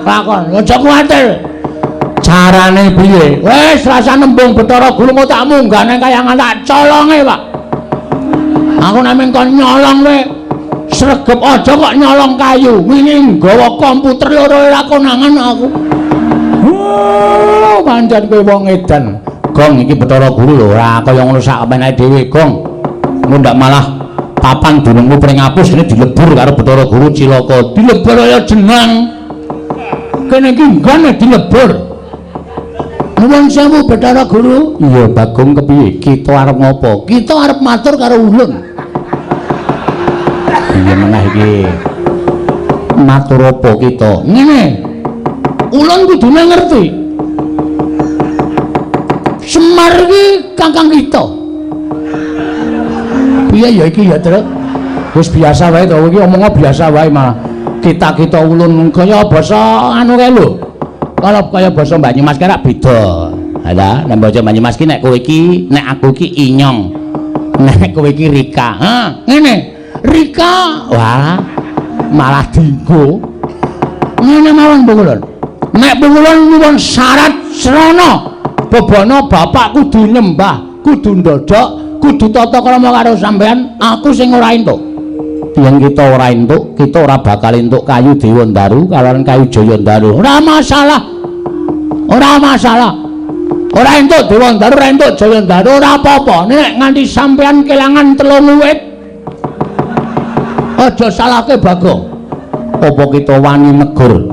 Lakon, aja kuwatir. Carane piye? Wis rasa nembung Bathara Guru mau tak munggah nang kayangan tak colonge, Pak. Aku nek mung kon nyolong wae sregep aja kok nyolong kayu. Wingi nggawa komputer loro ora konangan aku. Oh, pancen kowe wong edan. Gong iki Bathara Guru lho ora kaya ngono sak meneh dhewe, Gong. Ngundak malah papan dunungmu pring apus kene dilebur karo Bathara Guru cilaka. Dilebur kaya jenang. Kene iki nggone dilebur. Nuwun sewu Bathara Guru. Iya, Bagong kepiye? Kita arep ngopo? Kita arep matur karo ulun. Iya meneh iki. Matur apa kita? Ngene. Ulun kudune ngerti. Semar iki kakang kita. Piye ya iki ya, Truk? Wis biasa wae to, iki omongnya biasa wae malah. Kita-kita ulun kaya basa anu kae lho. Kalau kaya basa Banyumas ki rak beda. Ha ta, nek basa Banyumas ki nek kowe iki, nek aku iki inyong. Nek kowe iki Rika. Ha, ngene. Rika, wah, malah dinggo. Ngene mawon Pungulun. Nek Pungulun nyuwun syarat srana bebana bapak kudu nyembah, kudu ndodhok, kudu tata krama karo sampean, aku sing ora entuk. Yen kita ora entuk, kita ora bakal entuk kayu Dewandaru kalawan kayu Jayandaru. Ora masalah. Ora masalah. Ora entuk Dewandaru, ora entuk Jayandaru, ora apa-apa. Nek nganti sampean kelangan telung wit, aja salahke Bagong. Apa kita wani negur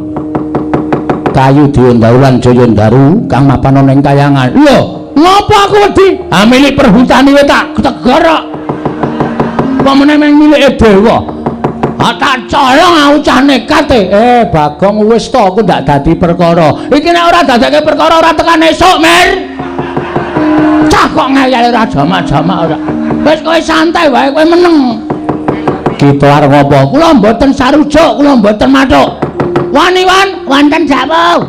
kayu Dewandaru lan Jayandaru kang mapan ana ing kayangan? Lho, ngopo aku wedi? Ah milik perhutani wae tak tegar kok. Apa meneh meng milike dewa? Ah tak colong aku cah nekat e. Eh Bagong wis to aku ndak dadi perkara. Iki nek ora dadekke perkara ora tekan esuk, Mir. Cah kok ngeyel ora jamak-jamak ora. Wis kowe santai wae, kowe meneng. Kita arep ngopo? Kula mboten sarujuk, kula mboten mathuk. Wani wan, wonten dawuh.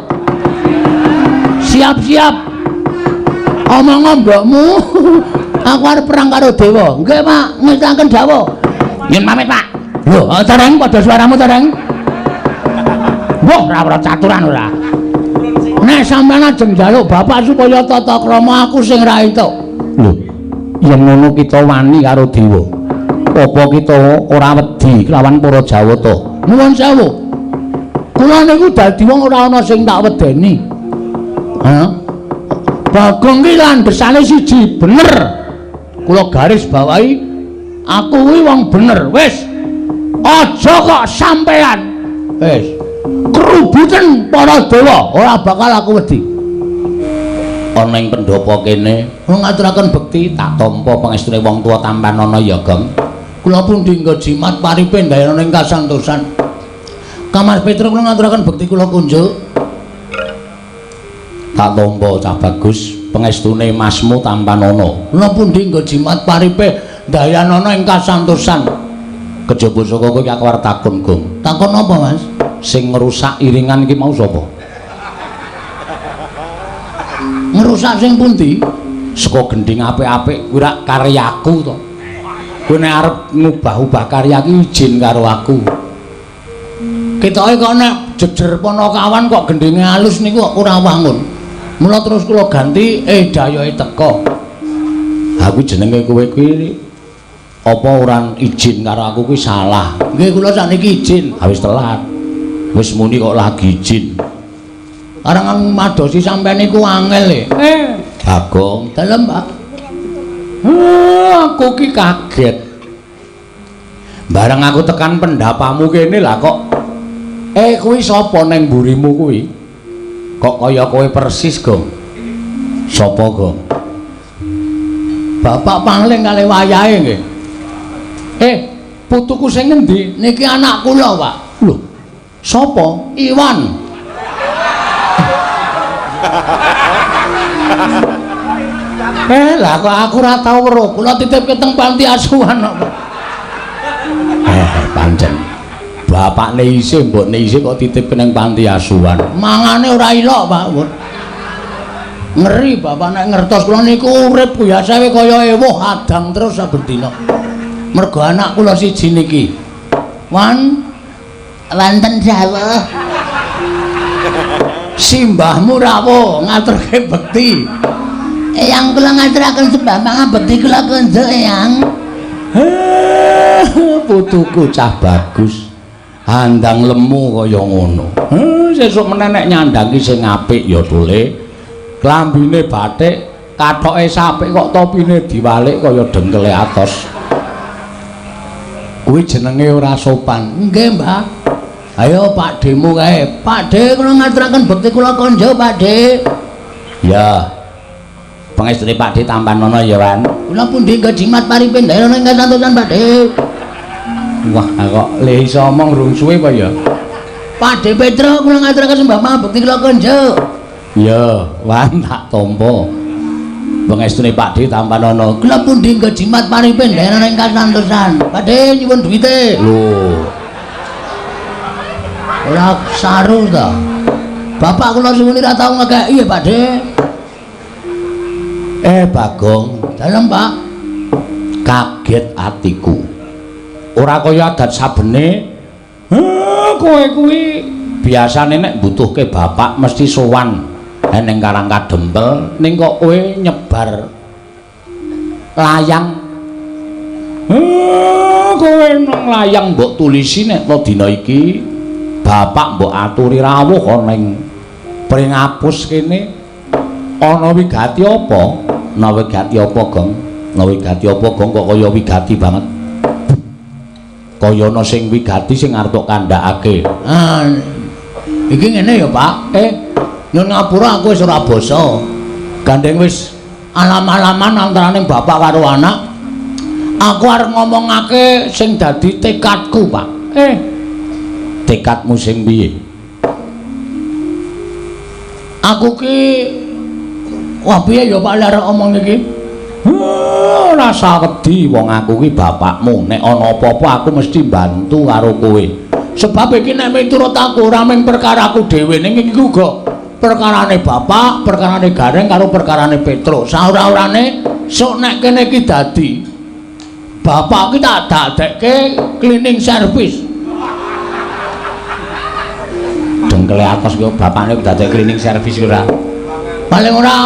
Siap-siap. Omong mbokmu. Aku arep perang karo dewa. Nggih, Pak, ngestanken dawuh. Nyun pamit, Pak. Lho, tereng padha suaramu tereng. Mbah, ora ora caturan ora. Nek sampeyan ajeng njaluk bapak supaya tata krama aku sing ra entuk. Lho, yen ngono kita wani karo dewa. Apa kita ora wedi kelawan para Jawata? Nuwun sewu. Kula niku dadi wong ora ana sing tak wedeni. Hah? Bagong ki landhesane siji, bener. Kula garis bawahi aku kuwi wong bener. Wis. Aja kok sampean. Wis. Kerubuten para dewa, ora bakal aku wedi. Ana ing pendhapa kene ngaturaken bekti tak tampa pangestune wong tuwa tampanana ya, Gong. Kula pun dinggo jimat paripe ndayana ing kasantosan. Kamas Petruk kula ngaturaken bekti kula kunjuk. Tak tampa cah bagus pangestune masmu tampanana. Kula pun dinggo jimat paripe ndayanana ing kasantosan. Kejaba saka kowe aku arep takon, Gong. Takon apa, Mas? Sing ngrusak iringan iki mau sapa? Ngrusak sing pundi? Saka gendhing apik-apik kuwi rak karyaku to. Kowe nek arep ngubah-ubah karya ki izin karo aku. Ketoke kok nek jejer Panakawan kok gendhinge alus niku kok ora wangun. Mula terus kula ganti dayohe teka. Aku jenenge kowe kuwi apa ora izin karo aku kuwi salah. Nggih kula sakniki izin. Ha wis telat. Wis muni kok lagi izin. Arangan madosi sampean niku angel e. Bagong, dalem, Pak. Aku ki kaget. Bareng aku tekan pendapamu kene lah kok kuwi sapa ning mburimu kuwi? Kok kaya kowe persis, Gong? Sapa, Gong? Bapak pangling kalih wayahe nggih. Putuku sing ngendi? Niki anak kula, Pak. Lho, sapa? Iwan. Lah kok aku ora tau weruh. Kula titipke teng panti asuhan kok. Pancen. Bapakne isih, mbokne isih kok titipke nang panti asuhan. Mangane ora ilok, Pak. Ngeri bapak nek ngertos kula niku urip biasae kaya ewuh adang terus saben dina. Mergo anak kula siji niki. Wan wonten dawuh. Simbahmu rawuh ngaturke bekti. Eyang kula ngaturaken sembah pangabekti kula konjo, Eyang. Putuku cah bagus. Handang lemu kaya ngono. Sesuk meneh nek nyandang ki sing apik ya tole. Klambine batik, kathoke sapik kok topine diwalik kaya dengkele atos. Kuwi jenenge ora sopan. Nggih, Mbah. Ayo Pak Demu kae. Pak De kula ngaturaken bekti kula konjo, Pak De. Ya. Pangestune Pak De tampanono ya, Wan. Kula pundi jimat paripin daerah ing kasantosan, Pak De. Wah, kok le iso omong rung suwe apa ya? Pak De Petro kula ngaturaken sembah pangabekti kula konjo. Ya, Wan tak tampa. Pangestune Pak De tampanono. Kula pundi jimat paripin daerah ing kasantosan. Pak De nyuwun duwite. Lho. Ora saru ta. Bapak kula suwun ora tau ngekeki ya, Pak De. Bagong, dalem Pak. Kaget atiku. Ora kaya adat sabene. Kowe kuwi biasane nek mbutuhke bapak mesti sowan ning Karang Kadempel, ning kok kowe nyebar layang. Kowe nang layang mbok tulisi nek to dina iki bapak mbok aturi rawuh ana ing Pringapus kene. Ana wigati apa? Ana wigati apa, Gong? Ana wigati apa, Gong? Kok kaya wigati banget. Kaya ana sing wigati sing arep tok kandhakake. Ah, iki ngene ya, Pak. Nyun ngapura aku wis ora basa. Gandeng wis alam-alaman antarane bapak karo anak. Aku arep ngomongake sing dadi tekadku, Pak. Tekadmu sing piye? Aku ki wah piye ya Pak lek arep omong iki? Ora usah wedi wong aku ki bapakmu. Nek ana apa-apa aku mesti bantu karo kowe. Sebab iki nek miturut aku ora mung perkaraku dhewe ning iki uga perkarane bapak, perkarane Gareng karo perkarane Petro. Saora-orane sok nek kene iki dadi bapak ki tak dadekke cleaning service. Dengkele atos kok bapakne dadekke cleaning service ora. Paling ora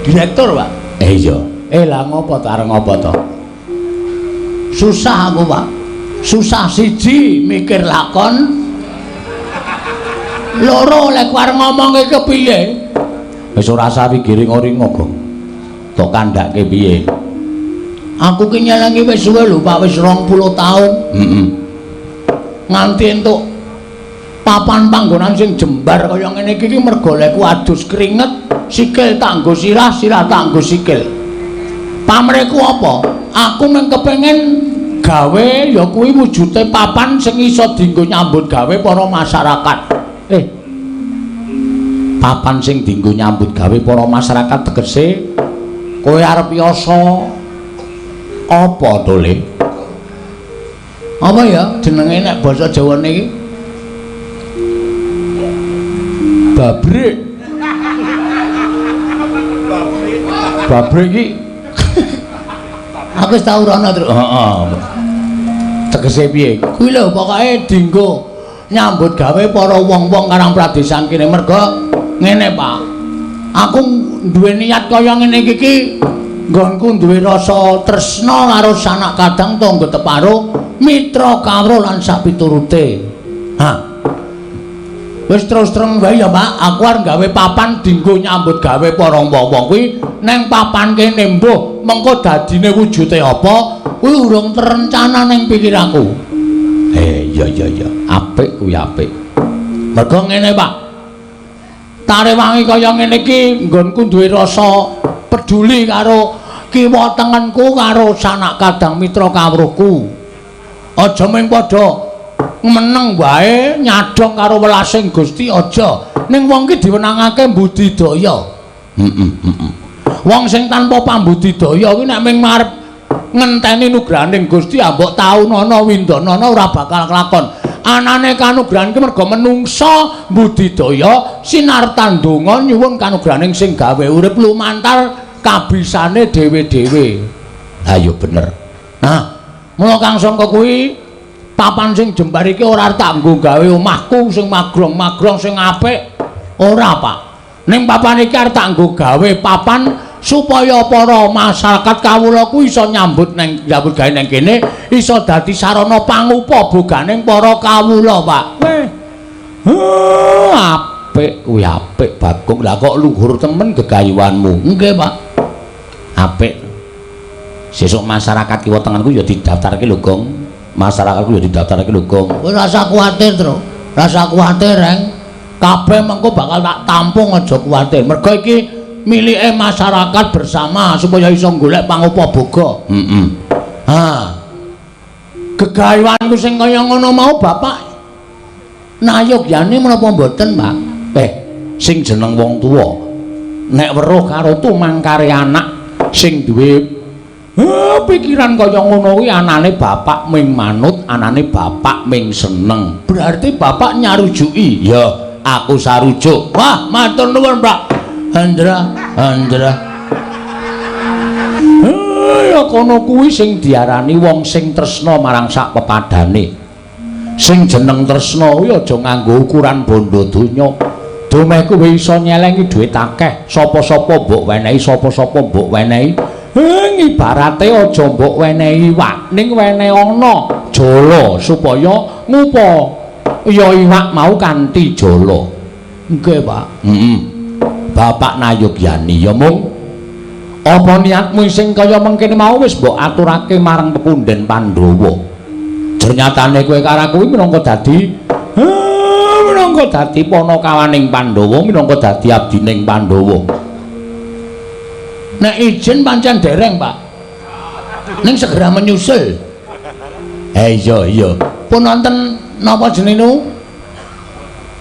direktur, Pak. Iya. Lah ngopo to arep ngopo to? Susah aku, Pak. Susah siji mikir lakon. Loro lek arep ngomongke kepiye? Wis ora usah wigiring-ringo, Gong. Tok kandhake piye? Aku ki nyelengi wis suwe lho, Pak, wis 20 taun. Heeh. Nganti entuk papan panggonan sing jembar kaya ngene iki mergo lekku adus keringet, sikil tak nggo sirah, sirah tak nggo sikil. Pamrihku apa? Aku mung kepengin gawe ya kuwi wujude papan sing iso dienggo nyambut gawe para masyarakat. Papan sing dienggo nyambut gawe para masyarakat tegese kowe arep yasa apa to, Le? Apa ya jenenge nek basa Jawane iki? Babrik. Babrik iki aku wis tau rono, Tru. Heeh. Tegese piye? Kuwi lho pokoke dienggo nyambut gawe para wong-wong Karang Pradesan kene merga ngene, Pak. Aku duwe niat kaya ngene iki ki nggonku duwe rasa tresna karo sanak kadang tangga teparo, mitra kawruh lan sapiturute. Ha. Wis terus terang wae ya, Pak, aku arep gawe papan dienggo nyambut gawe para wong-wong kuwi neng papan kene mbuh mengko dadine wujude apa kuwi urung terencana ning pikiranku. Iya iya iya, apik kuwi apik. Mergo ngene, Pak. Tarewangi kaya ngene iki nggonku duwe rasa peduli karo kiwa tengenku karo sanak kadang mitra kawruhku. Aja mung padha meneng wae nyadong karo welasing Gusti aja. Ning wong ki diwenangake mbudidaya. Heeh, heeh. Wong sing tanpa pambudidaya kuwi nek mung arep ngenteni nugrahaning Gusti ambok taunana windanana ora bakal kelakon. Anane kanugrahan ki merga menungsa mbudidaya sinartan donga nyuwun kanugrahaning sing gawe urip lumantar kabisane dhewe-dhewe. Ha ya bener. Nah, mula Kang Sangka kuwi Papan sing jembar iki ora tak nggo gawe omahku sing magrong-magrong sing apik. Ora, Pak. Ning papan iki arep tak nggo gawe papan supaya para masyarakat kawula ku iso nyambut neng nyambut gawe neng kene, iso dadi sarana pangupa boganing para kawula, Pak. Weh. Apik kuwi, apik Bagong. Lah kok luhur temen gegayuhanmu. Nggih, Pak. Apik. Sesuk masyarakat kiwa tengenku ya didaftarke lho, Gong. Masyarakatku ya didaftarke lho, Gong. Kowe rasa kuwatir, Tru. Rasa kuwatir, Reng. Kabeh mengko bakal tak tampung, aja kuwatir. Mergo iki milike masyarakat bersama supaya iso golek pangupa boga. Heeh. Ha. Gegayuhanku sing kaya ngono mau Bapak nayogyane menapa mboten, Pak? Sing jeneng wong tuwa nek weruh karo tumangkare anak sing duwe pikiran kaya ngono kuwi anane bapak ming manut, anane bapak ming seneng. Berarti bapak nyarujuki. Ya, aku sarujuk. Wah, matur nuwun, Pak. Hendra, Hendra. Ya kono kuwi sing diarani wong sing tresna marang sak pepadane. Sing jeneng tresna kuwi aja nganggo ukuran bondo donya. Dumeh kowe iso nyelengi dhuwit akeh, sapa-sapa mbok wenehi, sapa-sapa mbok wenehi. Ibarate aja mbok wenehi iwak, ning wenehi ana jala supaya ngupa ya iwak mau kanthi jala. Nggih, Pak. Heeh. Bapak nayogyani ya mung apa niatmu sing kaya mengkene mau wis mbok aturake marang pepunden Pandhawa. Jernyatane kowe karo kuwi minangka dadi minangka dadi panakawaning Pandhawa, minangka dadi abdining Pandhawa. Nek izin pancen dereng, Pak. Ning segera menyusul. Iya iya. Pun wonten napa jenenge?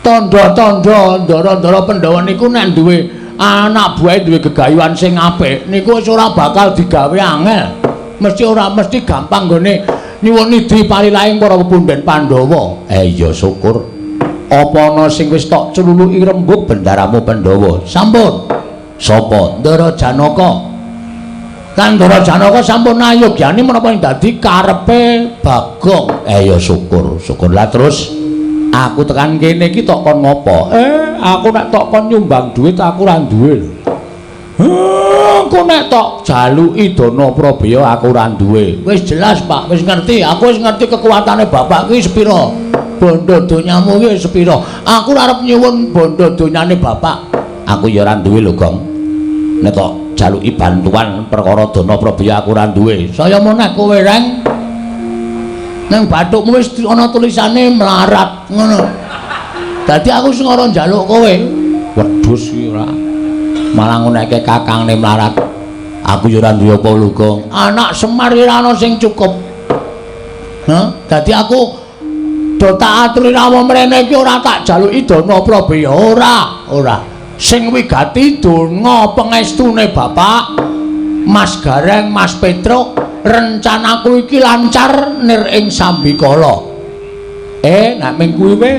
Tandha-tandha ndara-ndara Pandhawa niku nek duwe anak buahe duwe gegayuhan sing apik niku wis ora bakal digawe angel. Mesti ora mesti gampang nggone nyuwun nidhi palilahing para pepunden Pandhawa. Iya syukur. Apa ana sing wis tok celuluki rembug bendaramu Pandhawa? Sampun. Sapa? Ndara Janaka. Lan Ndara Janaka sampun nayogyani menapa ing dadi karepe Bagong. Ya syukur, syukur. Lah terus aku tekan kene iki tok kon ngopo? Aku nek tok kon nyumbang dhuwit aku ora duwe lho. Aku nek tok jaluki dana prabeya aku ora duwe. Wis jelas, Pak, wis ngerti. Aku wis ngerti kekuatane bapak ki sepira. Bondo donyamu ki sepira. Aku ora arep nyuwun bondo donyane bapak. Aku ya ora duwe lho, Gong. Nek tok jaluki bantuan perkara dana prabeya aku ora duwe. Saya meneh kowe, Reng. Nang bathukmu wis ana tulisane melarat ngono. Dadi aku sing ora njaluk kowe. Wedhus iki ora. Malah nguneke kakangne melarat. Aku ya ora duwe apa lho, Gong. Anak Semar ora ana sing cukup. Hah? Dadi aku do tak aturi rawuh mrene iki ora tak jaluki dana prabeya ora, ora. Sing wigati donga pengestune Bapak Mas Gareng, Mas Petruk, rencanaku iki lancar nir ing sambikala. Nek ming kuwi wae,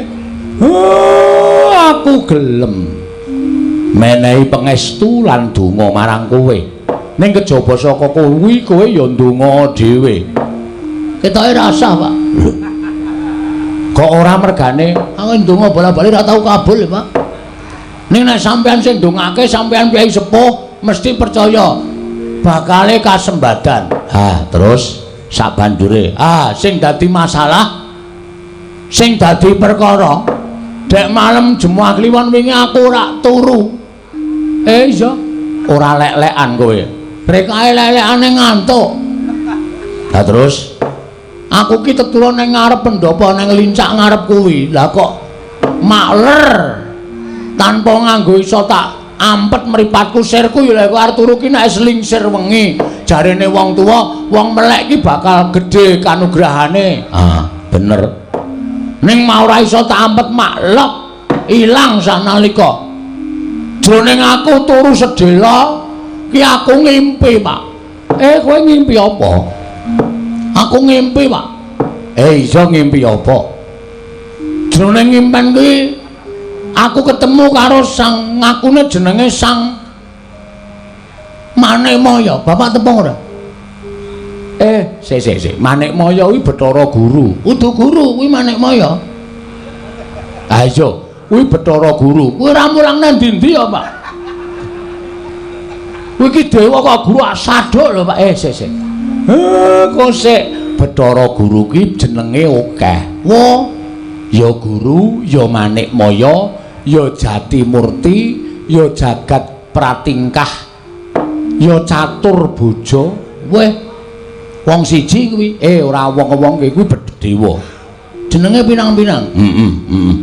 aku gelem menehi pengestu lan donga marang kowe. Ning kejaba saka kuwi kowe ya ndonga dhewe. Ketoke rasah, Pak. Lho. Kok ora mergane? Aku ndonga bola-bali ora tau kabul, Pak. Ning nek sampean sing ndongake sampean piyai sepuh mesti percaya bakale kasembadan. Ah, terus sabanjure, ah sing dadi masalah, sing dadi perkara, dek malem Jemuah Kliwon wingi aku ora turu. Iya, ora lek-lekan kowe. Rekae lek-lekane ngantuk. Lah terus aku ki tetulung ning ngarep pendopo ning lincak ngarep kuwi. Lah kok makler tanpa nganggo iso tak ampet mripatku sirku ya lek arep turu ki nek selingsir wengi. Jarene wong tuwa, wong melek ki bakal gedhe kanugrahane. Ah, bener. Ning mau ora iso tak ampet maklek ilang sanalika. Jroning aku turu sedhela ki aku ngimpi, Pak. Kowe ngimpi apa? Aku ngimpi, Pak. Iya ngimpi apa? Jroning ngimpen kuwi aku ketemu karo sang ngakune jenenge Sang Manemaya. Bapak tepung ora? Sik sik sik, Manikmaya kuwi Bathara Guru. Kudu guru kuwi Manikmaya. Ha iya, kuwi Bathara Guru. Kuwi ora mulang nang ndi-ndi ya, Pak. Kuwi iki dewa kok guru asaduk lho, Pak. Sik sik. Kok sik Bathara Guru ki jenenge akeh. Wo, ya guru, ya Manikmaya, ya Jatimurti, ya Jagat Pratingkah, ya Catur Bojo. Weh, wong siji kuwi. Ora wong-wong kuwi dewa. Jenenge pinang-pinang. Heeh, heeh.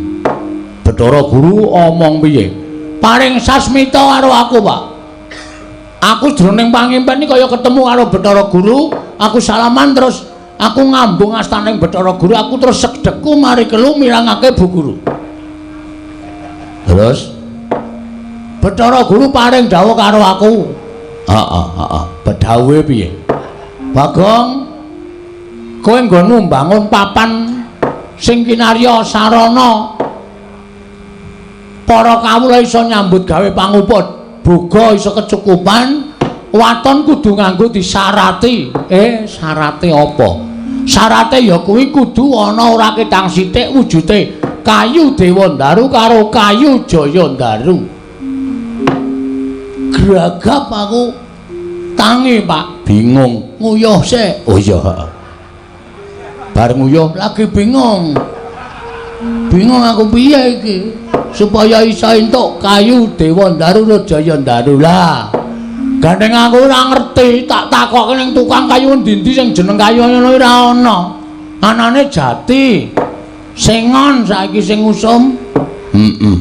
Bathara Guru omong piye? Paring sasmita karo aku, Pak. Aku jroning pangimpen iki kaya ketemu karo Bathara Guru, aku salaman terus aku ngambung astaning Bathara Guru, aku terus segdekku mari kelu mirangake Bu Guru. Terus Bathara Guru paring dawuh karo aku. Heeh, heeh. Bedhawuhe piye? Bagong, kowe nggonmu mbangun papan sing kinarya sarana para kawula iso nyambut gawe pangupa boga iso kecukupan, waton kudu nganggo disarati. Syarate apa? Syarate ya kuwi kudu ana ora ketang sithik wujute kayu Dewandaru karo kayu Jayandaru. Gragap aku tangi, Pak. Bingung. Nguyuh sik. Oh iya, heeh. Bar nguyuh lagi bingung. Bingung aku piye iki supaya iso entuk kayu Dewandaru karo Jayandaru. Lah, gandeng aku ora ngerti, tak takokke ning tukang kayu endi-endi sing jeneng kayu ngono ora ana. Anane jati. Sengon saiki sing usum. Heeh.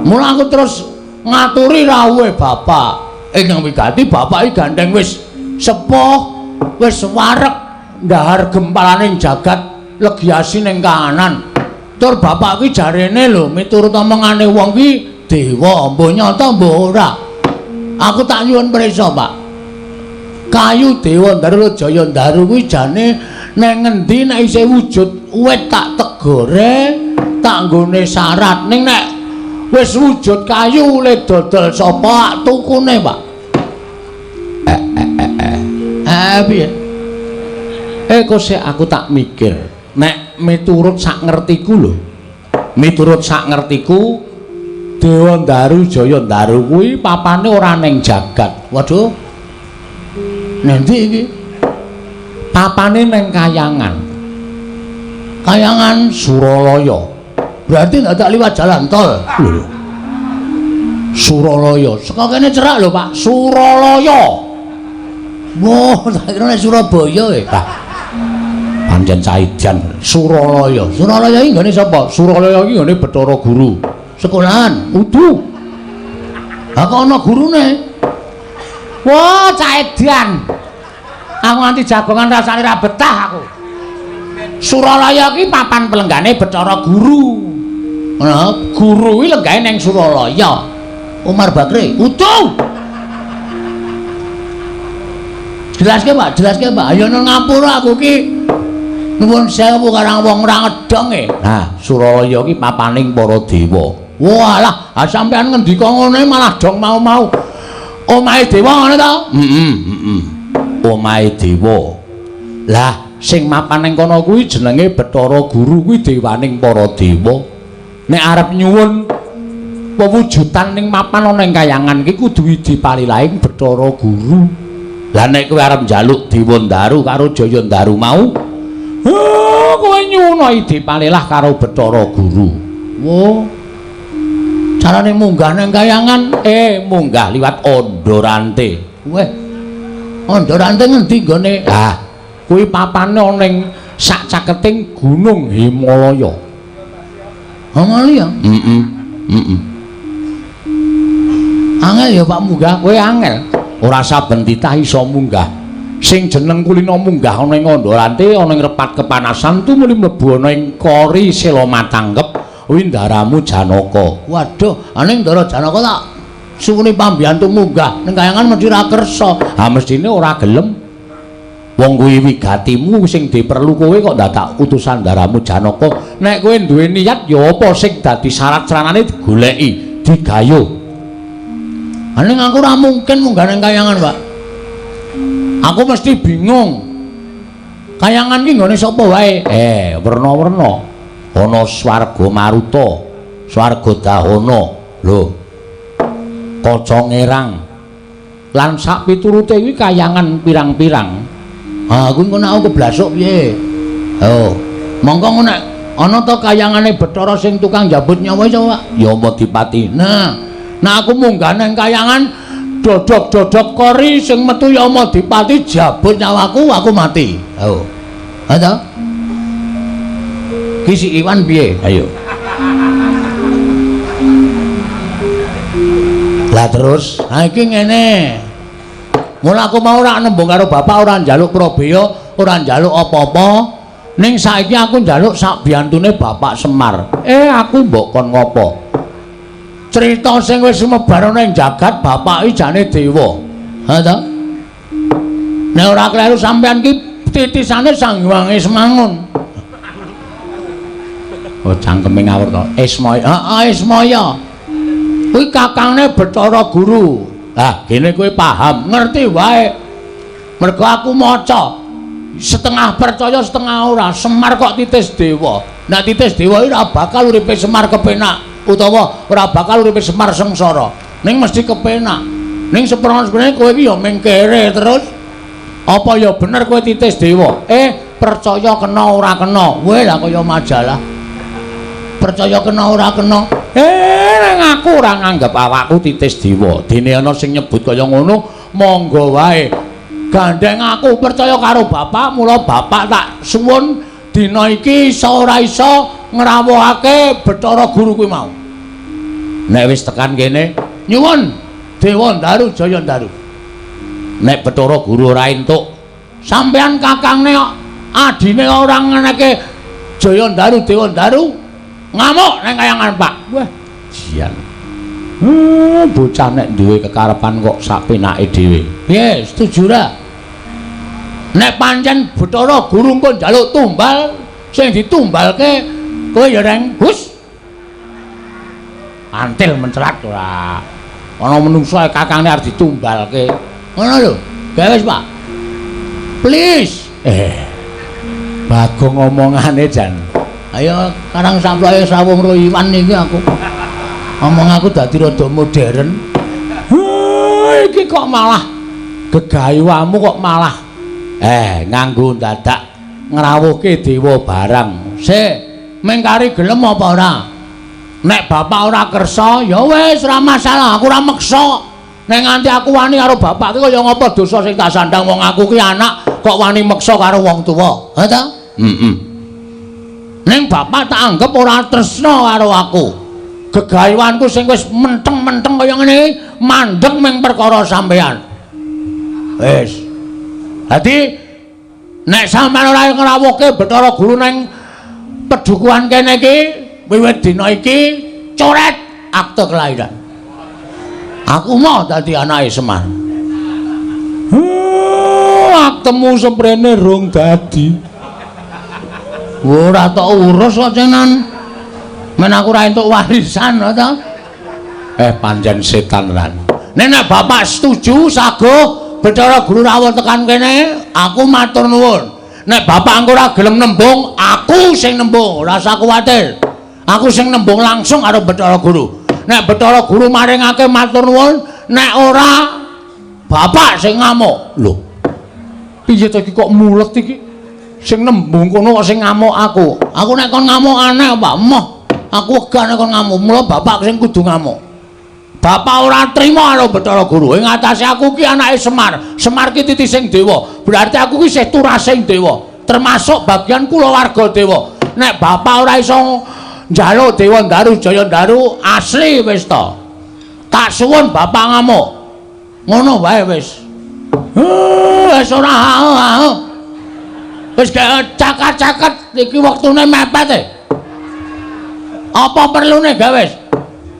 Mula aku terus ngaturi rawuhe bapak. Ingkang wigati bapak iki gandeng wis sepuh, wis wareg ndahar gempalaning jagat legi asin ning kahanan. Tur bapak ki jarene lho miturut omongane wong ki dewa, mbuh nyata mbuh ora. Aku tak nyuwun prisa, Pak. Kayu Dewandaru Jayandaru kuwi jane nang ngendi nek isih wujud wit tak tegore, tak nggone syarat. Ning nek wis wujud kayu le dodol sapa tukune, Pak? Piye? Kok sik aku tak mikir. Nek miturut sak ngertiku lho. Miturut sak ngertiku Dewandaru Jayandaru kuwi papane ora ning jagat. Waduh. Nanti iki papane ning Kayangan. Kayangan Suralaya. Berarti nggak tak liwat jalan tol. Lho. Suralaya. Saka kene cerak lho, Pak. Suralaya. Wah, tak kira nek Surabaya e. Lah. Pancen caidan Suralaya. Suralaya iki nggone sapa? Suralaya iki nggone Bathara Guru. Sekolahan udu. Ha kok ana gurune? Wah, caidan. Aku nganti jagongan rasane ra betah aku. Suralaya iki papan pelenggane Bathara Guru. Nah, guru kuwi lenggahe ning Suralaya. Umar Bakri, udu. Jelaske, Pak, jelaske, Pak. Ayo nang ngapura aku ki. Nuwun sewu karang wong ora ngedong e. Nah, Suralaya ki papaning para dewa. Walah, ah sampean ngendika ngene malah dong mau-mau. Omahe dewa ngono to? Heeh, heeh. Omahe dewa. Lah, sing mapan ning kono kuwi jenenge Bathara Guru kuwi dewaning para dewa. Nek arep nyuwun pewujudan ning mapan ana ing kayangan ki kudu dipalilahing Bathara Guru. Lah nek kowe arep njaluk Dewandaru karo Jayandaru mau, oh, kowe nyuwun dipalilah karo Bathara Guru. Wo. Carane munggah nang kayangan, munggah liwat Ondorante. Weh. Ondorante ngendi nggone? Ah, kuwi papane ana ning sak caketing Gunung Himalaya. Himalaya? Heeh. Heeh. Angel ya Pak munggah, kowe angel. Ora saben titah iso munggah. Sing jeneng kulino munggah ana ing Ondorante ana ing repat kepanasan tumuli mlebu ana ing Kori Selomatangkep kuwi ndaramu Janaka. Waduh, aning ndara Janaka tak suwuni pambiyantu munggah ning kayangan mesti ra kersa. Ha mestine ora gelem. Wong kuwi wigatimu sing diperlu kowe kok dadak utusan ndaramu Janaka. Nek kowe duwe niat ya apa sing dadi syarat saranane digoleki, digayuh. Aning aku ora mungkin munggah ning kayangan, Pak. Aku mesti bingung. Kayangan ki nggone sapa wae? Werna-werna. Ana swarga Maruta, swarga Dahana, lho. Kaca Ngerang. Lan sak piturute kuwi kayangan pirang-pirang. Ha, kuwi engko nek aku keblasuk piye? Oh, mongko ngono nek ana ta kayangane Bathara sing tukang njabut nyawa iso, Pak? Ya Yamadipati. Nah, nek aku munggah nang kayangan dodok-dodok kori sing metu Yamadipati jabut nyawaku, aku mati. Oh. Ha ta? Ki si Iwan piye? Ayo. Lah terus, ha iki ngene. Mula aku mau ora nembung karo bapak, ora njaluk prabeya, ora njaluk apa-apa. Ning saiki aku njaluk sak biyantune Bapak Semar. Aku mbok kon ngopo? Cerita sing wis sumebar ana ing jagat, bapak iki jane dewa. Ha ta? Nek ora kleru sampean ki titisane Sang Hyang Ismangun. Oh, cangkeme ngawur to. Ismaya. Heeh, Ismaya. Kuwi kakangne Bathara Guru. Ah, gene kowe paham, ngerti wae. Mergo aku maca. Setengah percaya setengah ora. Semar kok titis dewa. Nek titis dewa iki ora bakal uripe Semar kepenak utawa ora bakal uripe Semar sengsara. Ning mesti kepenak. Ning seprono-seprone kowe iki ya ming kere terus. Apa ya bener kowe titis dewa? Percaya kena ora kena. Kowe lah kaya majalah. Percaya kena ora kena. Ning aku ora nganggep awakku titis dewa. Dene ana sing nyebut kaya ngono, monggo wae. Gandeng aku percaya karo bapak, mula bapak tak suwun dina iki iso ora iso ngrawuhake Bathara Guru kuwi mau. Nek wis tekan kene, nyuwun Dewa Ndaru Jaya Ndaru. Nek Bathara Guru ora entuk, sampean kakangne adine ora ngeneke Jaya Ndaru Dewa Ndaru ngamuk nang kayangan Pak. Wah, jian. Bocah nek duwe kekarepan kok sak penake dhewe. Piye, setuju ra? Nek pancen Bathara Guru engko njaluk tumbal, sing ditumbalke kowe ya reng hus. Antil mencelat ora. Ana menungso kakangne arep ditumbalke. Ngono lho. Gawe wis, Pak. Please. Bagong omongane jan. Ayo karang samploke srawung ro Iwan iki aku. Omong aku dadi rada modern. Iki kok malah gegayuamu kok malah nganggo dadak ngrawuhke dewa barang. Sik, mengkari gelem apa ora? Nek bapak ora kersa, ya wis ora masalah, aku ora meksa. Nek nganti aku wani karo bapak ki kaya ngapa dosa sing tak sandang wong aku ki anak kok wani meksa karo wong tuwa. Ha ta? Heeh. Ning bapak tak anggap ora tresna karo aku. Gegayuanku sing wis menteng-menteng kaya ngene mandeg ming perkara sampean. Wis. Dadi nek sampean ora ngrawuhke Bathara Guru ning pedukuhan kene iki, wiwit dina iki coret akte kelahiran. Aku mau dadi anake Semar. Aktemu semprene rong dadi. Ora tok urus kok cenan. Men aku ora entuk warisan ta. Pancen setan lan. Nek bapak setuju saguh Bathara Guru rawuh tekan kene, aku matur nuwun. Nek bapak engko ora gelem nembung, aku sing nembung, ora usah kuwatir. Aku sing nembung langsung karo Bathara Guru. Nek Bathara Guru maringake matur nuwun, nek ora bapak sing ngamuk. Lho. Piye to iki kok mulet iki? Sing nembung kono kok sing ngamuk aku. Aku nek kon ngamuk aneh, Pak. Moh. Aku wegah nek kon ngamuk. Mula bapak sing kudu ngamuk. Bapak ora trima karo Bathara Guru. Ing atase aku ki anake Semar. Semar ki titising dewa. Berarti aku ki isih turasing dewa, termasuk bagian kulawarga dewa. Nek bapak ora iso njaluk Dewa Ndaru Jaya Ndaru asli wis to. Tak suwun bapak ngamuk. Ngono wae wis. Wis ora ha. Wis cakat-cakat iki wektune mepet e. Apa perlune gawe wis?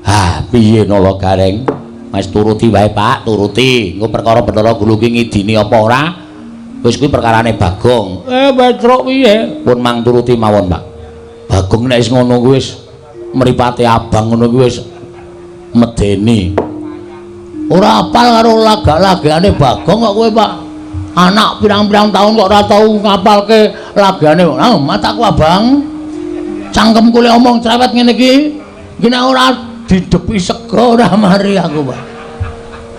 Ah, piye Nala Gareng? Mas turuti wae, Pak, turuti. Engko perkara Bathara Guru ki ngidini apa ora? Wis kuwi perkarane Bagong. Petruk piye? Pun mang turuti mawon, Pak. Bagong nek wis ngono kuwi wis mripate abang ngono kuwi wis medeni. Ora apal karo lagak-lagakane Bagong kok kowe, Pak. Anak pirang-pirang tahun kok ora tau ngapalke lagane. Ah, mataku abang. Cangkemku le omong cerewet ngene iki. Iki nek ora didepi sega ora mari aku, Pak.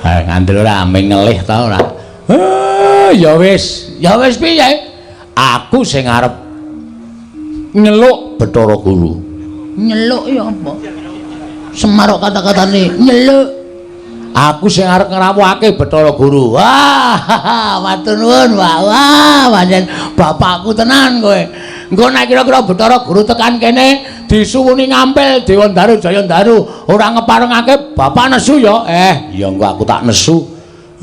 Ha, ngandel ora ame ngelih ta ora. Eh, ya wis, ya wis piye? Aku sing arep nyeluk Bathara Guru. Nyeluk ya apa? Semarok kata-katane nyeluk. Aku sing arep ngrawuhake Bathara Guru. Wah, matur nuwun, Pak. Wah, pancen bapakku tenan kowe. Engko nek kira-kira Bathara Guru tekan kene disuwuni ngampil Dewa Ndaru Jaya Ndaru, ora ngeparengake bapak nesu ya. Eh, ya engko aku tak nesu.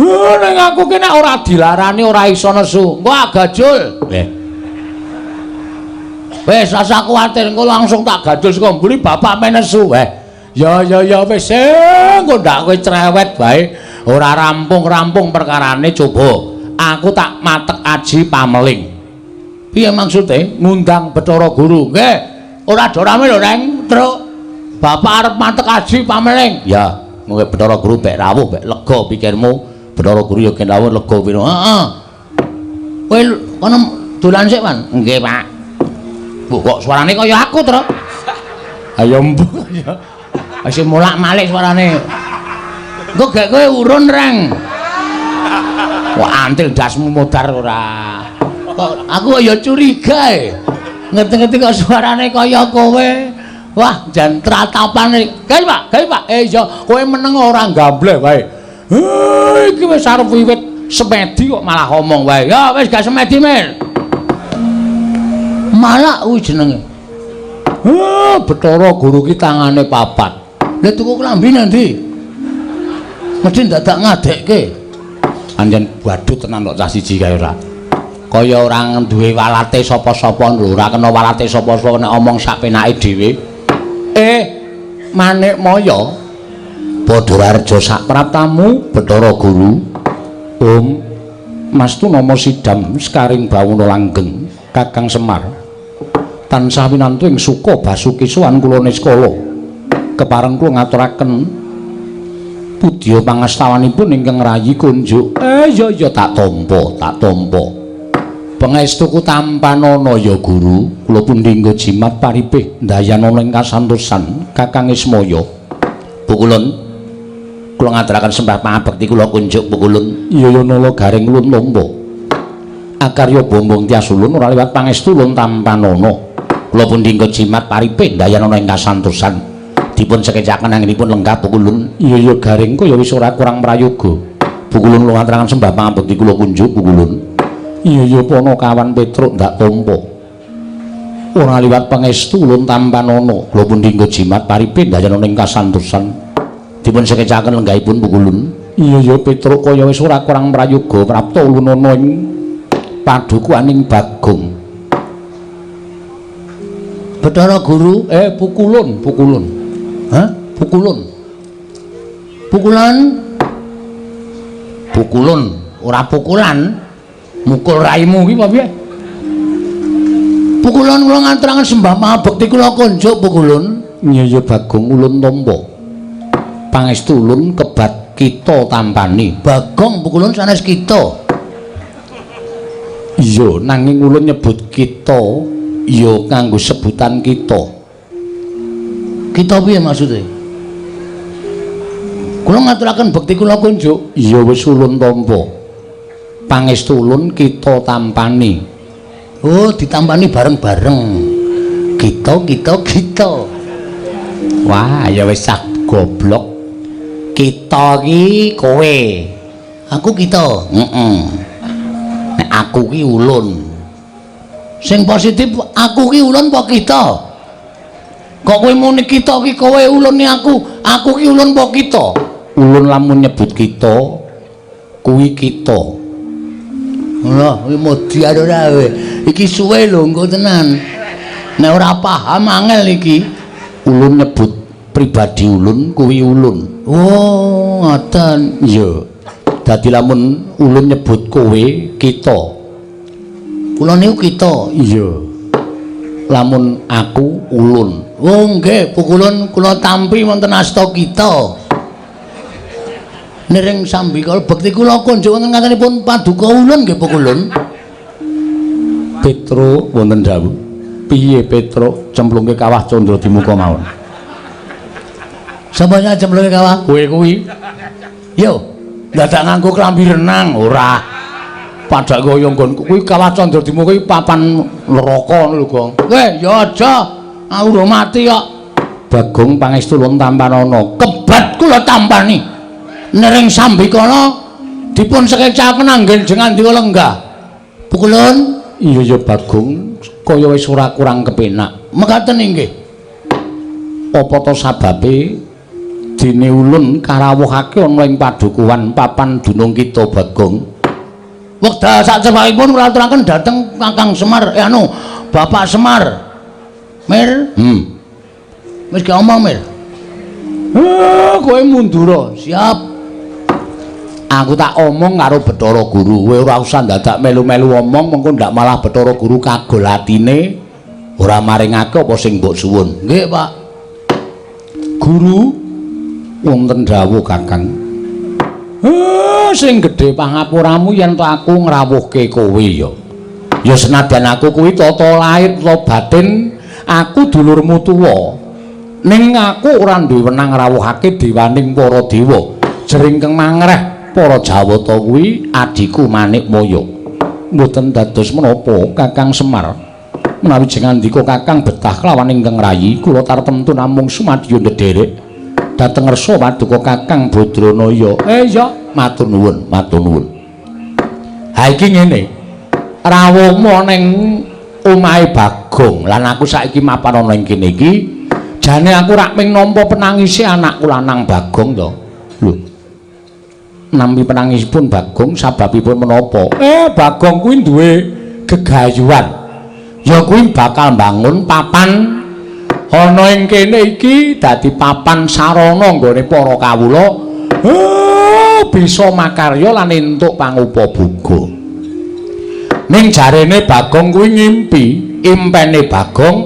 Ning aku ki nek ora dilarani ora iso nesu. Engko agajul. Eh. Wis rasa kuwatir engko langsung tak gajul saka mburi bapak men nesu. Eh, ya ya ya wis engko ndak kowe cerewet bae. Ora rampung-rampung perkarane coba. Aku tak matek aji pameling. Piye maksude? Ngundang Bathara Guru. Nggih. Ora do rame lho, Reng. Truk. Bapak arep matek aji pameling. Ya, mungkin Bathara Guru bek rawuh bek lega pikirmu. Bathara Guru ya gen rawuh lega piro. Heeh. Kowe kono dolan sik, Wan. Nggih, Pak. Bu, kok suarane kaya aku, Truk? Ayo mbuh ya. Wis molak-malik suarane. Engko gek kowe urun, Reng. Wah, antil dasmu modar ora. Kok aku ya curiga e. Ngerti-ngerti kok suarane kaya kowe. Wah, jan tratapane. Gawe, Pak, gawe, Pak. Eh iya, kowe meneng ora gambleh wae. Eh, iki wis arep wiwit semedi kok malah ngomong wae. Ya wis gak semedi, Mir. Malak kuwi jenenge. Eh, Bathara Guru ki tangane papat. Lah tuku klambi nang ndi? Mesti dadak ngadekke. Anjen badut tenan kok cah siji kae ora. Kaya ora duwe walate sapa-sapa lho, ora kena walate sapa-sapa nek omong sak penake dhewe. Eh, Manikmaya Badararja sak praptamu Bathara Guru. Om Mastu nama Sidam Sekaring Bawana Langgeng Kakang Semar. Tansah winantu ing suka basuki sowan kula niskala. Kepareng kula ngaturaken pudya pangastawanipun ingkang rayi kunjuk. Eh ya ya tak tampa, tak tampa. Pangestuku tampanana ya Guru, kula pundi nggo jimat paripih ndayanana ing kasantosan Kakang Ismaya. Pukulun kula ngaturaken sembah pangabekti kula kunjuk pukulun. Iya ya nala garing ulun tampa. Akarya bombong tias ulun ora liwat pangestu ulun tampanana. Kula pundi nggo jimat paripih ndayanana ing kasantosan. Dipun sekecaken anggenipun lenggah pukulun. Iya ya garing kaya wis ora kurang prayoga. Pukulun kula ngaturaken sembah pangabekti kula kunjuk pukulun. Iya ya Panakawan Petruk ndak tampa. Ora liwat pangestu ulun tampanana. Kula pundi nggo jimat paripih ndayanana ing kasantosan. Dipun sekecaken lenggahipun pukulun. Iya ya Petruk kaya wis ora kurang prayoga prapta ulunana ing padukuhaning Bagong. Bathara Guru, pukulun, pukulun. Hah? Pukulun. Pukulan? Pukulun, ora pukulan. Mukul raimu ki apa piye? Pukulun kula ngaturaken sembah pangabekti kula kunjuk pukulun. Iya ya Bagong ulun tampa. Pangestu ulun kebat kita tampani. Bagong pukulun sanes kita. Iya, nanging ulun nyebut kita ya nganggo sebutan kita. Kita piye maksude? Kula ngaturaken bekti kula kunjuk. Iya wis ulun tampa. Pangestu ulun kita tampani. Oh, ditampani bareng-bareng. Kita kita kita. Wah, ya wis cah goblok. Kita ki kowe. Aku kita. Heeh. Nek aku ki ulun. Sing positif aku ki ulun apa kita? Kok kowe muni kita ki kowe ulune aku, aku ki ulun apa kita? Ulun lamun nyebut kita kuwi kita. Lho, kuwi modiar ora kowe. Iki suwe lho engko tenan. Nek ora paham angel iki. Ulun nyebut pribadi ulun kuwi ulun. Oh, ngoten. Iya. Dadi lamun ulun nyebut kowe kita. Kula niku kita. Iya. Lamun aku ulun. Oh nggih, pukulun kula tampi wonten asta kita. Niring sambikala bekti kula kunjuk wonten katenipun paduka ulun nggih Pukulun. Petro wonten dawuh. Piye Petro cemplungke kawah Candra Dimuka mawon? Sapa cemplungke kawah? Kowe kuwi. Yo, dadak nganggo klambi renang ora. Padha kaya nggon kuwi kawah Candra Dimuka kuwi papan neraka ngono lho, Gong. Weh, ya aja. Aku urung mati kok. Bagong pangestu ulun tampanana. Kebat kula tampani. Nering sambikala dipun sekecaken anggen jengandika lenggah. Pukulun. Iya ya Bagong, kaya wis ora kurang kepenak. Mekaten inggih. Apa to sababe dene ulun karawuhake ana ing padukuhan papan dunung kita Bagong? Wekdal sacepakipun kula aturaken dhateng Kakang Semar, Bapak Semar. Mir? Wis gak omong, Mir. Kowe mundura. Siap. Aku tak omong karo Bathara Guru. Kowe ora usah dadak melu-melu omong, mengko ndak malah Bathara Guru kagol atine ora maringake apa sing mbok suwun. Nggih, Pak. Guru wonten dawuh, Kakang. Sing gedhe pangapuramu yen to aku ngrawuhke kowe ya. Ya senadyan aku kuwi tata lahir utawa batin, aku dulurmu tuwa. Ning aku ora duwe wenang ngrawuhake dewaning para dewa. Jering kang mangreh para Jawata kuwi adhiku Manikmaya. Mboten dados menapa Kakang Semar. Menawi jengandika Kakang betah kelawan ingkang rayi, kula tartemtu namung sumadyo ndederek dhateng ngersa paduka Kakang Badranaya. Iya, matur nuwun, matur nuwun. Ha iki ngene. Rawuhmu ning omahe Bagong lan aku saiki mapan ana ing kene iki, jane aku rak ming nampa penangise anakku lanang Bagong to. Lho. Nampi penangisipun Bagong sababipun menapa? Bagong kuwi duwe gegayuhan. Ya kuwi bakal mbangun papan ana ing kene iki dadi papan sarana nggone para kawula bisa makarya lan entuk pangupaboga. Ning jarene Bagong kuwi ngimpi, impene Bagong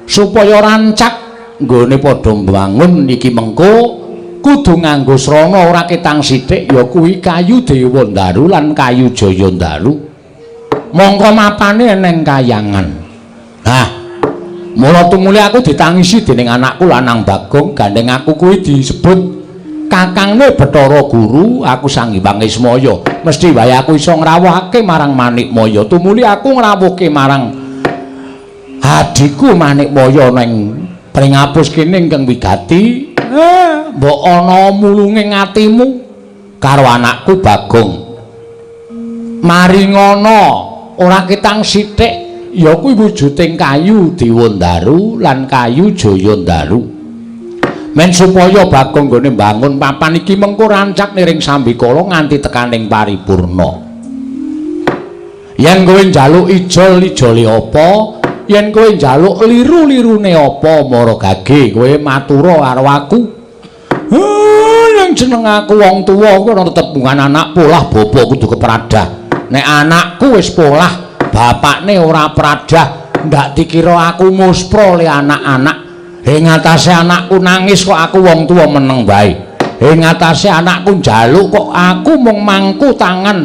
supaya rancak nggone padha mbangun iki mengko kudu nganggo srana ora ketang sithik, ya kuwi kayu Dewandaru lan kayu Jayandaru. Mongko mapane eneng kayangan. Nah, mula tumuli aku ditangisi dening anakku lanang Bagong, gandeng aku kuwi disebut kakangne Bathara Guru, aku Sang Hyang Ismaya. Mesti wae aku iso ngrawuhake marang Manikmaya. Tumuli aku ngrawuhke marang adhiku Manikmaya ning pringapus kene ingkang wigati. Mbok ana mulunge atimu karo anakku Bagong. Maringana ora ketang sithik, ya kuwi wujuding kayu Dewandaru lan kayu Jayandaru. Men supaya Bagong nggone mbangun papan iki mengko rancak niring sambikala nganti tekaning paripurna. Yen kowe njaluk ijol ijole apa, yen kowe njaluk liru-lirune apa, mara gage kowe matura karo aku. Yen jeneng aku wong tuwa kuwi ana tetembungan anak polah bapa kudu kepradah. Nek anakku wis polah, bapakne ora pradah, ndak dikira aku muspra le anak-anak. Ing atase anakku nangis kok aku wong tuwa meneng wae. Ing atase anakku njaluk kok aku mung mangku tangan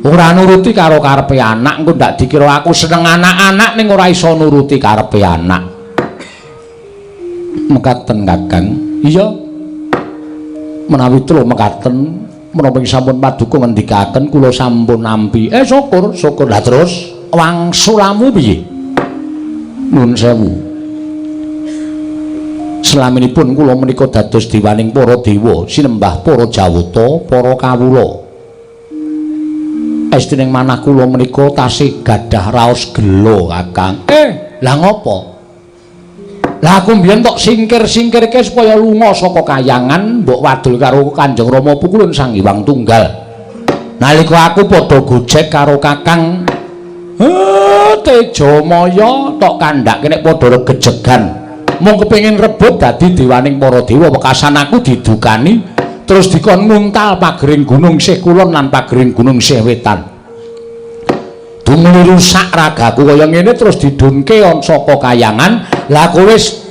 ora nuruti karo karepe anak, engko ndak dikira aku seneng anak-anak ning ora iso nuruti karepe anak. Mekaten Kakang. Iya. Menawi telu mekaten, menapa sampun paduka ngendikaken kula sampun nampi. Syukur, syukur. Lah terus wangsulamu piye? Nuwun sewu. Selaminipun kula menika dados dewaning para dewa, sinembah para jawata, para kawula. Estining manah kula menika tasih gadah raos gela, Kakang. Lah ngopo? Lah aku mbiyen tok singkir-singkirke supaya lunga saka kayangan, mbok wadul karo Kanjeng Rama Pukulun Sang Hyang Tunggal. Nalika aku padha gojek karo Kakang Tejamaya tok kandhake nek padha regejegan. Mung kepengin rebut dadi dewaning para dewa, wekasan aku didukani terus dikon nguntal pagering gunung sih kulon lan pagering gunung sih wetan. Tumuli rusak ragaku kaya ngene terus didunke on saka kayangan. Lah aku wis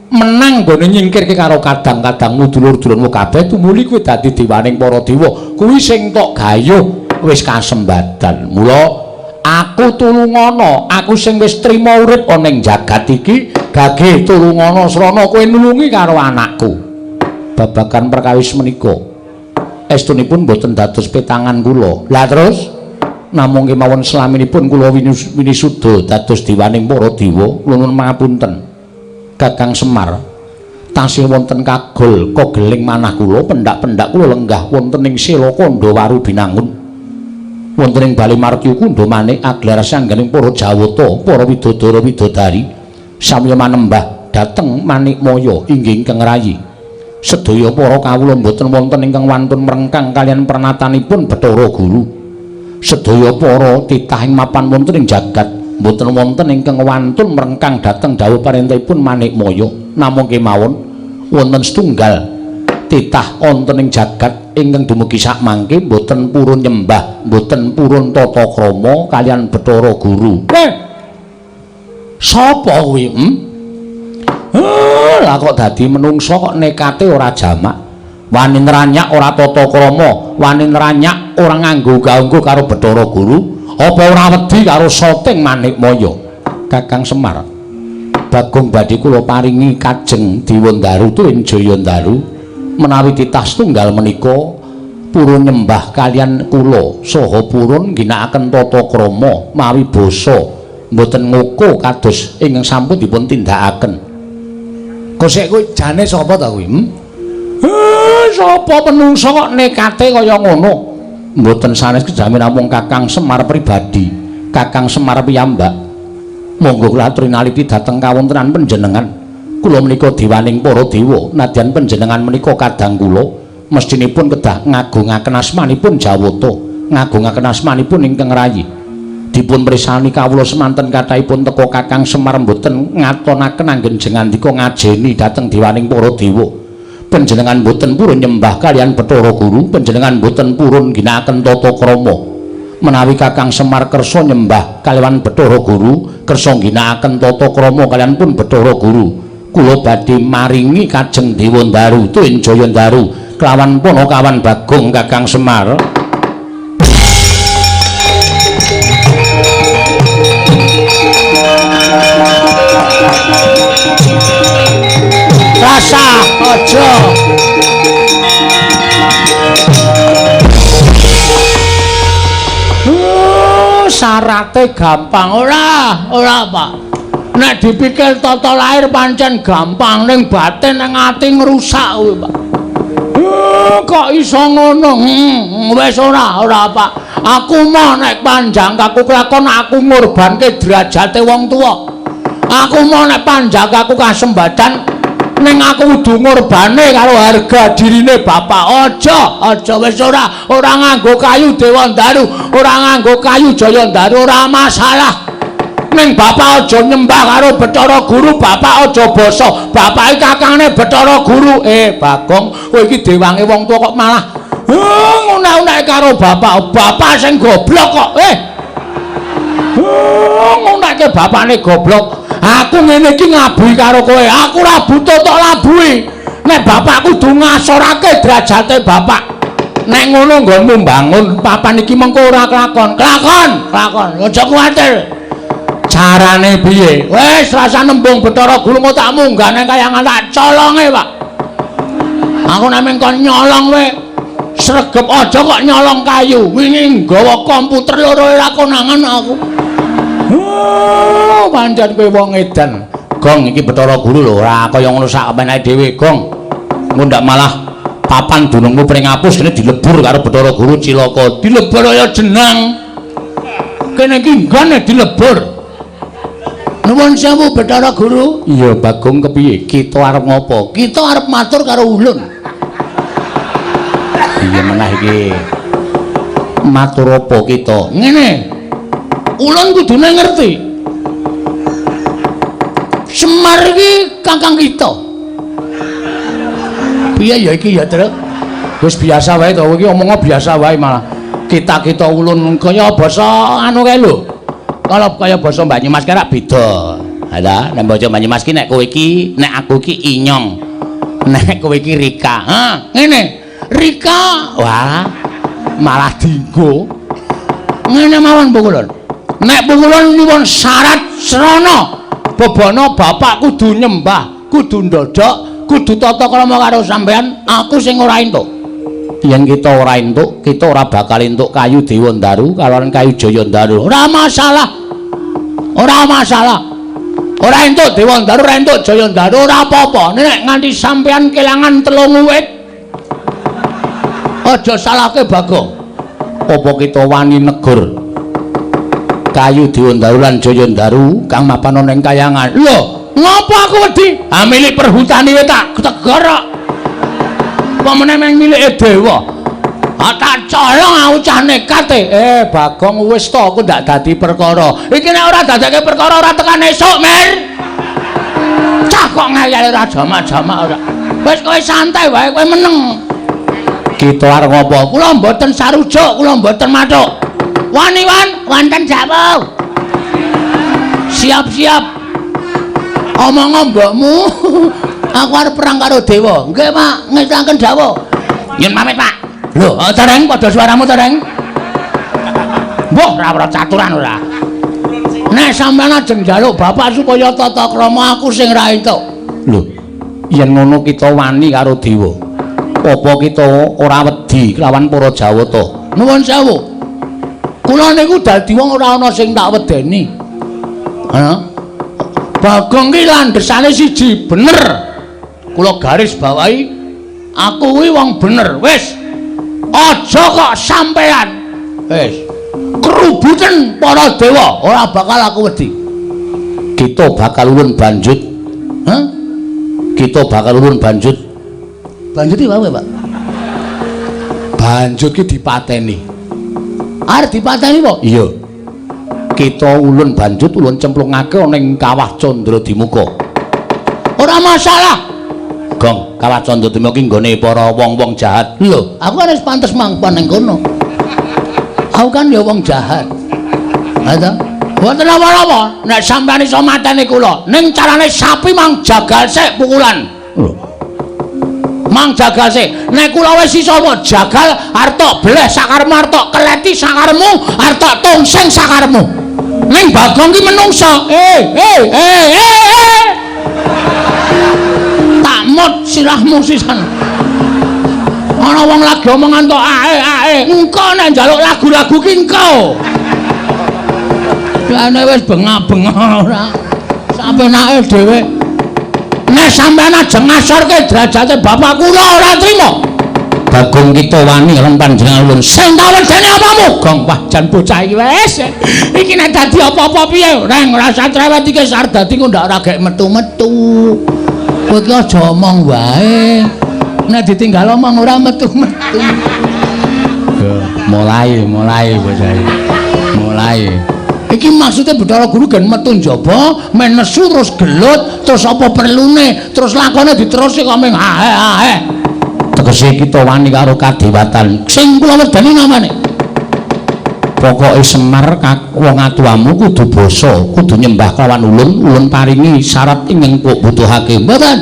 Menang nggone nyingkirke karo kadang-kadangmu dulur-dulurmu kabeh tumuli kowe dadi dewaning para dewa. Kuwi sing tok gayuh wis kasembadan. Mula aku tulungana, aku sing wis trima urip ana ing jagat iki, gage tulungana srana kowe nulungi karo anakku. Babagan perkawis menika estunipun boten dados petangan kula. Lah terus namung kemawon selaminipun kula winisuda dados dewaning para dewa, kula nuwun pangapunten. Kakang Semar tasih wonten kagol kogeling manah kula, pendak-pendak kula lenggah wonten ing Sela Kandha Waru Binangun. Wonten ing Bale Martya Kundha manik aglar sangganing para Jawata, para widodara widodari samya manembah dhateng Manikmaya inggih ingkang rayi. Sedaya para kawula mboten wonten ingkang wantun mrengkang kaliyan pernatanipun Bathara Guru. Sedaya para titah ing mapan wonten ing jagat mboten wonten ingkang wantun mrengkang dhateng dawuh parentahipun Manikmaya. Namung kemawon wonten setunggal titah wonten ing jagat ingkang dumugi sakmangke mboten purun nyembah, mboten purun tata krama kaliyan Bathara Guru. Sapa kuwi? Lah kok dadi menungsa kok nekate ora jamak, wani nranyak ora tata krama, wani nranyak ora nganggo gaunggo karo Bathara Guru, apa ora wedi karo soting Manikmaya? Kakang Semar, Bagong badhe kula paringi kajeng Dewandaru tuwin Jayandaru menawi titah setunggal menika purun nyembah kaliyan kula saha purun ngginakaken tata krama mawi basa mboten ngoko kados ingkang sampun dipun tindakaken. Kosek kuwi jane sapa ta kuwi? Sapa menungsa kok nekate kaya ngono? Mboten sanes kejamen namung Kakang Semar pribadi, Kakang Semar piyambak. Monggo kula aturi naliti dhateng kawontenan panjenengan. Kula menika dewaning para dewa, nadyan panjenengan menika kadang kula mestinipun kedah ngagungaken asmanipun Jawata, ngagungaken asmanipun ingkang rayi. Dipun pirsani kawula semanten kathahipun teka Kakang Semar mboten ngatonaken anggen jengandika ngajeni dhateng dewaning para dewa. Panjenengan mboten purun nyembah kaliyan Bathara Guru, panjenengan mboten purun ngginakaken tata krama. Menawi Kakang Semar kersa nyembah kaliyan Bathara Guru, kersa ngginakaken tata krama kaliyan pun Bathara Guru, kula badhe maringi kajeng Dewandaru tuwin Jayandaru kelawan Panakawan Bagong Kakang Semar. Rasah aja. Syarate gampang ora, ora Pak. Nek dipikir tata lahir pancen gampang, ning batin nang ati ngrusak kuwi Pak. Kok iso ngono? Wis ora, ora Pak. Aku mau nek panjang kaku kelakon aku ngorbanke derajate wong tuwa. Aku mau nek panjang kaku kasembadan ning aku kudu ngorbane karo harga dirine bapak. Aja, aja wis ora, ora nganggo kayu Dewandaru, ora nganggo kayu Jayandaru, ora masalah. Ning bapak aja nyembah karo Bathara Guru, bapak aja basa. Bapak iki kakangne Bathara Guru. Bagong, kowe iki dewange wong tuwa kok malah ngunek-unek karo bapak. Bapak sing goblok kok. Ngunekke bapakne goblok. Aku ngene iki ngabuhi karo kowe. Aku ora butuh tok labuhi. Nek bapak kudu ngasorake derajate bapak. Nek ngono nggonmu mbangun papan iki mengko ora kelakon. Kelakon, kelakon. Aja kuwatir. Carane piye? Wis rasa nembung Bathara Guru mau tak munggah nang kayangan tak colonge, Pak. Aku nek mung kon nyolong we sregep aja kok nyolong kayu. Wingi nggawa komputer loro ora konangan aku. Oh, pancen kowe wong edan. Gong iki Bathara Guru lho ora kaya ngono sak menake dhewe, Gong. Engko ndak malah papan dunungmu pring apus kene dilebur karo Bathara Guru cilaka. Dilebur kaya jenang. Kene iki nggone dilebur. Nuwun sewu Bathara Guru. Iya, Bagong kepiye? Kita arep ngopo? Kita arep matur karo ulun. Iya menah iki. Matur apa kita? Ngene. Ulun kudune ngerti. Semar iki kakang kita. Piye ya iki ya, Truk? Wis biasa wae to, iki omongnya biasa wae malah. Kita-kita ulun kaya basa anu kae lho. Kalau kaya basa Banyumas kae rak beda. Lah, nek bocah Banyumas ki nek kowe iki, nek aku iki inyong. Nek kowe iki Rika. Ha, ngene. Rika. Wah, malah dinggo. Ngene mawon Pukulun. Nek Pukulun nyuwun syarat srana bebana bapak kudu nyembah, kudu ndodhok, kudu tata krama karo sampean, aku sing ora entuk. Yen kita ora entuk, kita ora bakal entuk kayu Dewa Ndaru kalawan kayu Jaya Ndaru. Ora masalah. Ora masalah. Ora entuk Dewa Ndaru, ora entuk Jaya Ndaru, ora apa-apa. Nek nganti sampean kelangan 3 wit, aja salahke Bagong. Apa kita wani negur kayu Dewa Ndaru lan Jaya Ndaru kang mapan ana ing kayangan? Lho, ngopo aku wedi? Ah, milik perhutani wae tak tegur kok. Apa meneh meng milike dewa? Ah, tak colong aku cah nekat e. Bagong wis to, aku ndak dadi perkara. Iki nek ora dadekke perkara ora tekan esuk, Mir. Cah kok ngeyel ora jamak-jamak ora. Wis kowe santai wae, kowe meneng. Kita arep ngopo? Kula mboten sarujuk, kula mboten mathuk. Wani wan, wonten jawuh. Siap-siap. Omong mbokmu. Aku arep perang karo dewa. Nggih, Pak, ngestanken dawuh. Nyun pamit, Pak. Lho, tereng padha suaramu tereng. Mbah, ora ora caturan ora. Nek sampeyan ajeng njaluk bapak supaya tata krama, aku sing ra entuk. Lho, yen ngono kita wani karo dewa. Apa kita ora wedi kelawan para Jawata? Nuwun sewu. Kula niku dadi wong ora ana sing tak wedeni. Ha? Bagong ki landhesane siji, bener. Kula garis bawahi, aku kuwi wong bener. Wis. Aja kok sampean. Wis. Kerubuten para dewa, ora bakal aku wedi. Kita bakal ulun banjut. Hah? Kita bakal ulun banjut. Banjut iki wae, Pak. Banjut ki dipateni. Arep dipateni apa? Iya. Kita ulun banjut, ulun cemplungake ana ing Kawah Candra Dimuka. Ora masalah. Gong, Kawah Candra Dimuka ki nggone para wong-wong jahat. Lho, aku kan wis pantes manggon ning kono. Aku kan ya wong jahat. Ha ta? Mboten apa-apa, nek sampeyan iso mateni kula, ning carane sapi mang jagal sik pukulan. Lho. Mang jagal sik. Nek kula wis iso apa jagal, arep tok bleh sakaremu, arep tok keleti sakaremu, arep tok tungsing sakaremu. Ning Bagong ki menungsa. Eh. Tak mut sirahmu sisan. Ana wong lagi omongan tok ae ae. Engko nek njaluk lagu-lagu ki engko. Jane wis bengak-bengok ora. Sampenake dhewe. Nek sampean ajeng ngasorke derajate bapak kula ora trima. Bagong kita wani lan panjenengan ulun. Sing tak wedeni apamu? Gong, wah jan bocah iki wis. Iki nek dadi apa-apa piye? Reng ora usah cerewet iki sar dadi kok ndak ora gek metu-metu. Kowe iki aja omong wae. Nek ditinggal omong ora metu-metu. Mulai bocah iki. Mulai. Iki maksudnya Bathara Guru gen metu njaba, men nesu terus gelut, terus apa perlune, terus lakone diteruske kok ming ae ae. Tegese kita wani karo kadewatan. Sing kula wedeni namane. Pokoke Semar wong atuwamu kudu basa, kudu nyembah kelawan ulun, ulun paringi syarat ingkang mbok butuhake. Mboten.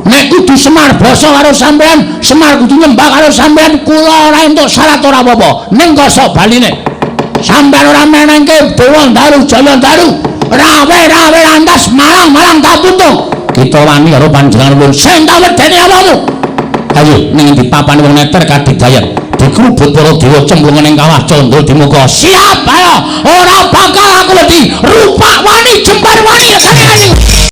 Nek kudu Semar basa karo sampean, Semar kudu nyembah karo sampean, kula ora entuk syarat ora apa-apa. Ning kosok baline. Sampean ora menengke Dewa Ndaru Jaya Ndaru. Rawe-rawe lantas malang-malang tak puntung. Kita wani karo panjenengan ulun. Sing tak wedeni apamu? Ayo ning endi papane wong neter kadidayan. Dikrubut para dewa cemplung ning Kawah Candra Dimuka. Siap, ayo. Ora bakal aku wedi. Rupak wani, jembar wani,